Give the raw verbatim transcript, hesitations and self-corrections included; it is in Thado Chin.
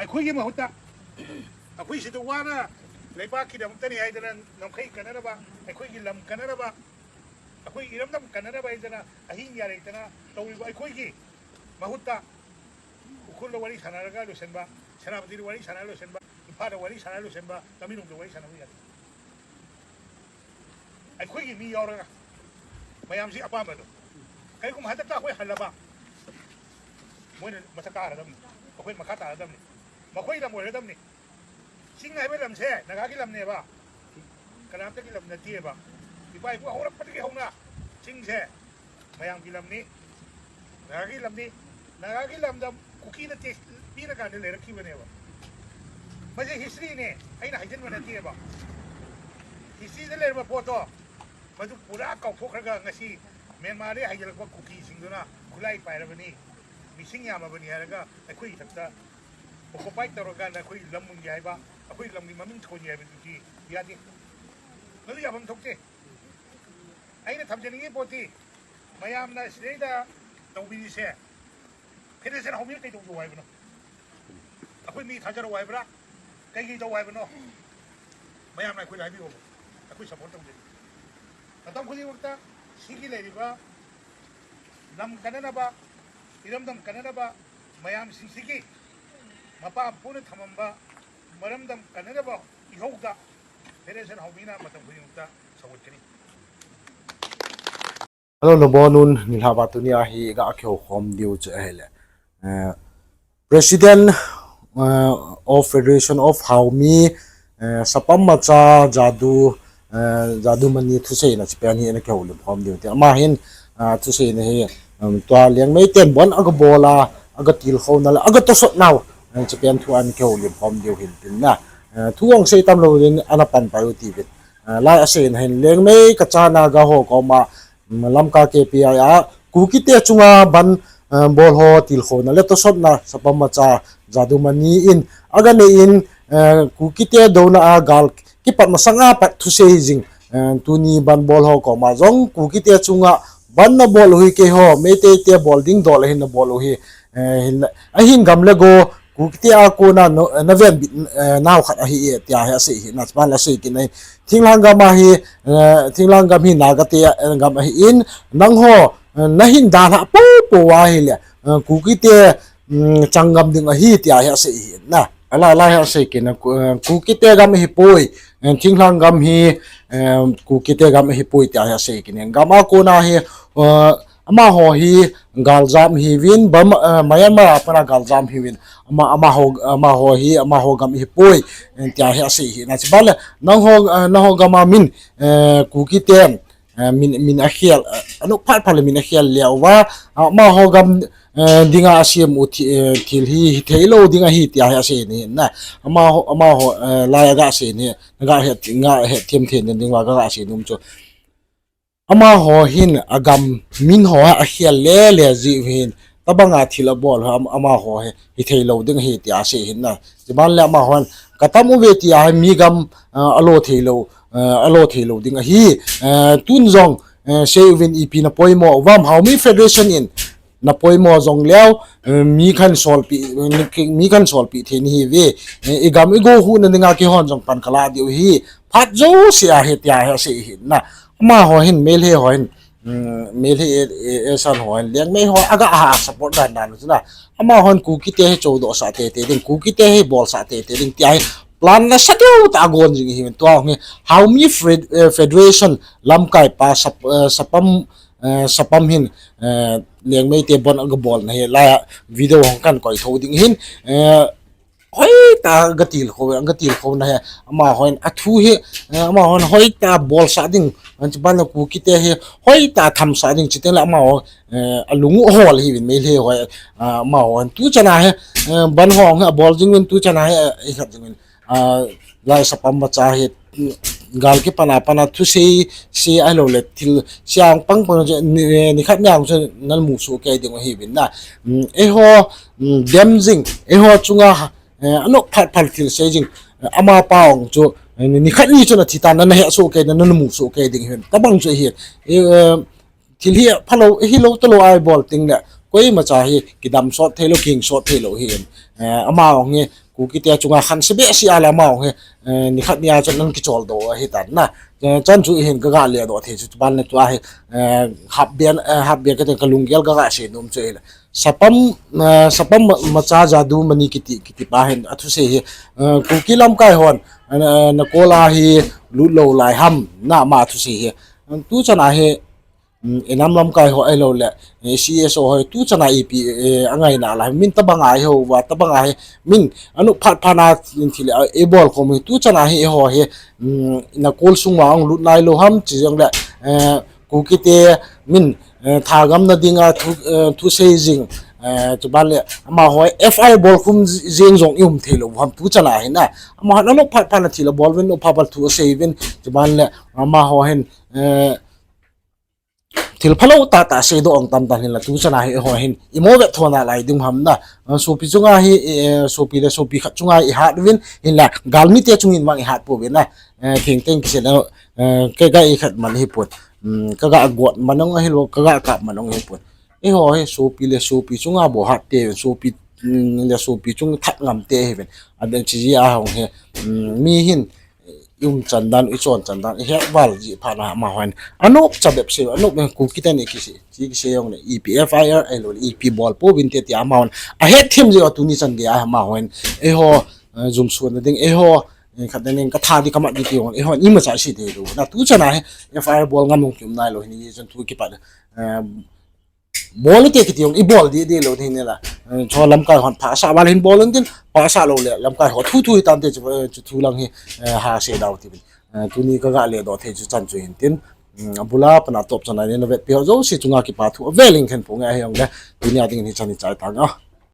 ꯑꯩꯈꯣꯏꯒꯤ ꯃꯍꯨꯠꯇ ꯑꯩꯈꯣꯏ ꯁꯤꯗ ꯋꯥꯅ ꯂꯩꯕꯥꯛꯀꯤꯗꯃꯛꯇꯅꯤ ꯍꯥꯏꯗꯅ ꯅꯝꯈꯩ ꯀꯟꯅꯅꯕ, ꯑꯩꯈꯣꯏꯒꯤ ꯂꯝ ꯀꯟꯅꯅꯕ, ꯑꯩꯈꯣꯏ ꯏꯔꯝꯗꯝ ꯀꯟꯅꯅꯕ ꯍꯥꯏꯗꯅ ꯑꯍꯤꯡ ꯌꯥꯔꯦꯛꯇꯅ ꯇꯧꯔꯤꯕ ꯑꯩꯈꯣꯏꯒꯤ ꯃꯍꯨꯠꯇ ꯎꯈ꯭ꯔꯨꯜꯗ ꯋꯥꯔꯤ ꯁꯥꯟꯅꯔꯒ ꯂꯣꯏꯁꯤꯟꯕ, ꯁꯦꯅꯥꯄꯇꯤꯗ ꯋꯥꯔꯤ ꯁꯥꯟꯅꯔ ꯂꯣꯏꯁꯤꯟꯕ, ꯏꯝꯐꯥꯜꯗ ꯋꯥꯔꯤ ꯁꯥꯟꯅꯔ ꯂꯣꯏꯁꯤꯟꯕ, ꯇꯃꯦꯡꯂꯣꯡꯗ ꯋꯥꯔꯤ ꯁꯥꯟꯅꯕ ꯌꯥꯗꯦ꯫ ꯑꯩꯈꯣꯏꯒꯤ ꯃꯤ ꯌꯥꯎꯔꯒ ꯃꯌꯥꯝꯁꯤ ꯑꯄꯥꯝꯕꯗꯣ, ꯀꯔꯤꯒꯨꯝꯕ ꯍꯟꯗꯛꯇ ꯑꯩꯈꯣꯏ ꯍꯜꯂꯕ ꯃꯣꯏꯅ ꯃꯊꯛ ꯀꯥꯔꯗꯕꯅꯤ, ꯑꯩꯈꯣꯏꯅ ꯃꯈꯥ ꯇꯥꯔꯗꯕꯅꯤ, ꯃꯈꯣꯏ ꯂꯝ ꯑꯣꯏꯔꯗꯕꯅꯤ꯫ ꯆꯤꯡ ꯍꯥꯏꯕ ꯂꯝꯁꯦ ꯅꯥꯒꯥꯒꯤ ꯂꯝꯅꯦꯕ, ꯀꯅꯥꯝꯇꯒꯤ ꯂꯝ ꯅꯠꯇꯦꯕ꯫ ꯏꯄꯥ ꯏꯄꯨ ꯍꯧꯔꯛꯄꯗꯒꯤ ꯍꯧꯅ ꯆꯤꯡꯁꯦ ꯃꯌꯥꯝꯒꯤ ꯂꯝꯅꯤ, ꯅꯥꯒꯥꯒꯤ ꯂꯝꯅꯤ꯫ ꯅꯥꯒꯥꯒꯤ ꯂꯝꯗ ꯀꯨꯀꯤꯅ ꯇꯦꯛꯁ ꯄꯤꯔꯀꯥꯟꯗ ꯂꯩꯔꯛꯈꯤꯕꯅꯦꯕ꯫ ꯃꯁꯤ ꯍꯤꯁꯇ꯭ꯔꯤꯅꯦ, ꯑꯩꯅ ꯍꯥꯏꯖꯤꯟꯕ ꯅꯠꯇꯦꯕ꯫ ꯍꯤꯁꯇ꯭ꯔꯤꯗ ꯂꯩꯔꯝꯕ ꯄꯣꯠꯇꯣ ꯃꯗꯨ ꯄꯨꯔꯥ ꯀꯥꯎꯊꯣꯛꯈ꯭ꯔꯒ ꯉꯁꯤ ꯃ꯭ꯌꯥꯟꯃꯥꯔꯗꯒꯤ ꯍꯥꯏꯖꯤꯜꯂꯛꯄ ꯀꯨꯀꯤꯁꯤꯡꯗꯨꯅ ꯈꯨꯠꯂꯥꯏ ꯄꯥꯏꯔꯕꯅꯤ, ꯃꯤꯁꯤꯡ ꯌꯥꯝꯃꯕꯅꯤ ꯍꯥꯏꯔꯒ ꯑꯩꯈꯣꯏ ꯏꯊꯛꯇ ꯑꯣꯀꯨꯄꯥꯏ ꯇꯧꯔꯀꯥꯟꯗ ꯑꯩꯈꯣꯏ ꯂꯝ ꯃꯨꯟꯒꯦ ꯍꯥꯏꯕ, ꯑꯩꯈꯣꯏ ꯂꯝꯒꯤ ꯃꯃꯤꯡ ꯊꯣꯟꯒꯦ ꯍꯥꯏꯕꯗꯨꯗꯤ ꯌꯥꯗꯦ꯫ ꯃꯗꯨ ꯌꯥꯐꯝ ꯊꯣꯛꯇꯦ꯫ ꯑꯩꯅ ꯊꯝꯖꯅꯤꯡꯉꯤ ꯄꯣꯠꯇꯤ ꯃꯌꯥꯝꯅ ꯁꯤꯗꯩꯗ ꯇꯧꯕꯤꯔꯤꯁꯦ, ꯐꯦꯗꯔꯦꯁꯟ ꯍꯧꯕꯤꯅ ꯀꯩꯗꯧꯕ ꯍꯥꯏꯕꯅꯣ? ꯑꯩꯈꯣꯏ ꯃꯤ ꯊꯥꯖꯔꯛꯑꯣ ꯍꯥꯏꯕ꯭ꯔꯥ? ꯀꯩꯀꯩ ꯇꯧ ꯍꯥꯏꯕꯅꯣ? ꯃꯌꯥꯝꯅ ꯑꯩꯈꯣꯏꯗ ꯍꯥꯏꯕꯤꯌꯣꯕ꯫ ꯑꯩꯈꯣꯏ ꯁꯄꯣꯔꯠ ꯇꯧꯖꯔꯤ꯫ ꯃꯇꯝ ꯈꯨꯗꯤꯡꯃꯛꯇ ꯁꯤꯒꯤ ꯂꯩꯔꯤꯕ ꯂꯝ ꯀꯟꯅꯅꯕ, ꯏꯔꯝꯗꯝ ꯀꯟꯅꯅꯕ ꯃꯌꯥꯝꯁꯤꯡꯁꯤꯒꯤ ꯃꯄꯥ ꯃꯄꯨꯅ ꯊꯝꯃꯝꯕ ꯃꯔꯝꯗꯝ ꯀꯟꯅꯅꯕ ꯏꯍꯧꯗ ꯐꯦꯗꯔꯦꯁꯟ ꯍꯧꯕꯤꯅ ꯃꯇꯝ ꯈꯨꯗꯤꯡꯃꯛꯇ ꯁꯧꯒꯠꯀꯅꯤ꯫ Hello, nabonun, nilhah va tunia hi ga kihou khom diu chu ahile. Eh, President, eh, of Federation of Haomi, eh, Sapam Macha Jadu, eh, Jadumani thuseina chipen hi ana kihoulim khom diu te. Ama hin, ah, thuseina hi, um, tua Liangmei ten bon aga bola, aga tilkhouna le, aga tosot nau, eh, chipen thu ana kihoulim khom diu hin tin na. Eh, thu ong sei tam lou din ana pan pai u ti vin. Eh, lai aseina hin Liangmei kachana ga ho koma, Lamka K P I a Kukite chunga ban, eh, bol ho tilkhouna le tosotna Sapam Macha Jadumani in aga nei in, eh, Kukite douna a gal kipat masanga pat thusei jing, eh, tuni ban bol ho koma jong Kukite chunga ban nabol u hi keiho Meitei te bol ding dol ahin nabol u hi, eh, hin, ahin gam le go Kukite a kona no, naven bit, eh, nau khat ahi e, tia hi asei hi, na ban la sei kin ahi. Thinglhang gam ahi, eh, Thinglhang gam hi Naga te, eh, gam ahi in, nangho, eh, nahin dalha popo ahile, eh, Kukite, mm, chang gam ding ahi, tia hi asei hi, na. Ala, ala hi asei kin, eh, Ku-, eh, Kukite gam hi poi, eh, Thinglhang gam hi, eh, Kukite gam hi poi, tia hi asei kin. Gam a kona hi, eh, Amaho hi galjam hiuvin, Burma, eh, Myanmar a pana galjam hiuvin. Ama, amaho, amaho hi, amaho gam hi poi, eh, tia hi asei hi. Na chiban le, nangho, eh, nangho gam a min, eh, Kukite, eh, min, min akhel, eh, anop phat phat le min akhel leuva, amaho gam, eh, dinga asem u thi-, eh, thil hi, hithei lou ding ahi tia hi asei ni na. Amaho, amaho, eh, lai aga sei ni, ga het, ga het them them ding va ga, ga sei nom chu. Amaho hin agam min ho a akhel le le jiu hin, tabanga thil abol ho am-, amaho hi, hithei lou ding ahi tia asei hin na. Chiban le amahon, katam uve tia hi mi gam, ah, alo thei lou, ah, alo thei lou ding ahi, ah, tun jong, ah, sei uvin ipi na poimo uvam Haomi Federation in, na poimo jong leu, eh, mi khan solpi, eh, mi khan solpi thei nahi ve. Eh, i gam i go huhna dinga keihon jong pan kala diu hi. Phat jouse a hi tia hi asei hi na. Amaho hin, Meitei ho hin, mm, Meitei e, e, e san ho hin, Liangmei ho aga ha support dan dan chu na. Amahon Kukite hi chodoh sah tete ding, Kukite hi bol sah tete ding tia hi plan nasatah a gon jing hi tua hi. Haomi Fred-, eh, Federation lamkai pa Sap-, eh, Sapam, eh, Sapam hin, eh, Liangmei te bon aga bolna hi, laiya video hung kan koi tho ding hin, eh, hoitah a ga tilkhou, ga tilkhouna hi, amahon athu hi, eh, amahon hoitah a bolsah ding, anchi ban le Kukite hi, hoitah a thamsah ding, chuteng le amaho, eh, alung u hol hiuvin Meitei ho, eh, amahon tuchan a hi, eh, ban hong hi abol jing uvin tuchan a hi, eh, ikhat jing uvin. Ah, lai Sapam Macha hi, gal kipan a pan a thusei, sei ahilou le thil, siang pang pang chu, ni, nikhat ni ang chu nal mu soh kei ding u hiuvin na. Mm, eiho, mm, dem jing, eiho chunga, eh, anop phat phat thil sei jing, eh, amapa ong chu, eh, nikhat ni chu na thi tan na, na he soh kei, na, na mu soh kei ding hiuvin. Tabang chu hi, eh, thil hi phalou, hilou talou a ibol teng le, koima cha hi, kidam sot thei lou, king sot thei lou hi, eh, ama ong hi, Kukite chunga khanse behseh a le amau hi, eh, nikhat nia chun ana kicholdo ahitan na. Eh, chan chu hin kaga ledoh thei chu, chuban le tua hi, eh, hapbia, eh, hapbia kati kalunggel kaga sei nom chu ahile. Sapam, eh, Sapam ma-, macha jadu mani kiti, kiti pa hin athusei hi, eh, Kuki lamkai hon, eh, na kol a hi lut lou lai ham, na ama athusei hi. Tuchan a hi, um, inam lamkai ho ahilouleh, eh, C S O ho, tuchan a ipi, eh, angaina lai, min tabang a hi ho uva, tabang a hi, min anop phat phat na thil, eh, ibol khom hi, tuchan a hi, eiho hi, um, na kol sung uva ahung lut nailou ham, chujongle, eh, Kukite min, eh, thagamna dinga thu, eh, thusei jing, eh, chuban le, amaho F I R bolkhum jing jong i um theilou ham, tuchan a hi na. Amaho anop phat phat na thil abol uvin, anop phat phat thu asei uvin, chuban le, amaho hin, eh, thil phalou tah tah seidoh ong tamtah hinla, tuchan a hi eiho hin imo vetthona lai ding ham na. Ah, sopi chunga hi, eh, sopi le sopi khat chunga ihat uvin, hinla galmite chungin vang ihat pouvin na. Eh, thengteng kisei le, eh, kaga ikhat man hipon. Hmm, kaga got man ong ahilou, kaga kap man ong hipon. Eiho hi sopi le sopi chunga bou hat te, sopi, hmm, le sopi chung that ngam te hivin. Aden chiji ahung hi, hmm, mi hin, i um chandan, i chon chandan, i het val jeh phat na amahon anop cha bep sei, anop me Kukiten ikisei, chi kisei jongle, ipi F I R ahilou, ipi bol pouvin te ti amahon ahet them jeh a tuni chan gei a amahon eiho, eh, jumsona ding, eiho, eh, khat ding katha di kamat di ti jong, eiho imacha sei theilou. Na tuchan a hi F I R bol ngam ong kium nailou hin, hijeh chun tu kipat, eh, bol ute kiti jong ibol di, di lou ding hinla. Eh, chu lamkai hon phasah val hin bol un tin, phasah lou le lamkai ho thu thu hitante chu, eh, chu thu lang hi, eh, ha sei dau tivin. Eh, tuni kaga ledoh thei chu chan chu hin tin. Hmm, abula pat a top chan a nei na vetpi ho jouse chunga kipa thu avel in khen ponge ahijongle. Tunia dingin hichan hi chai tange.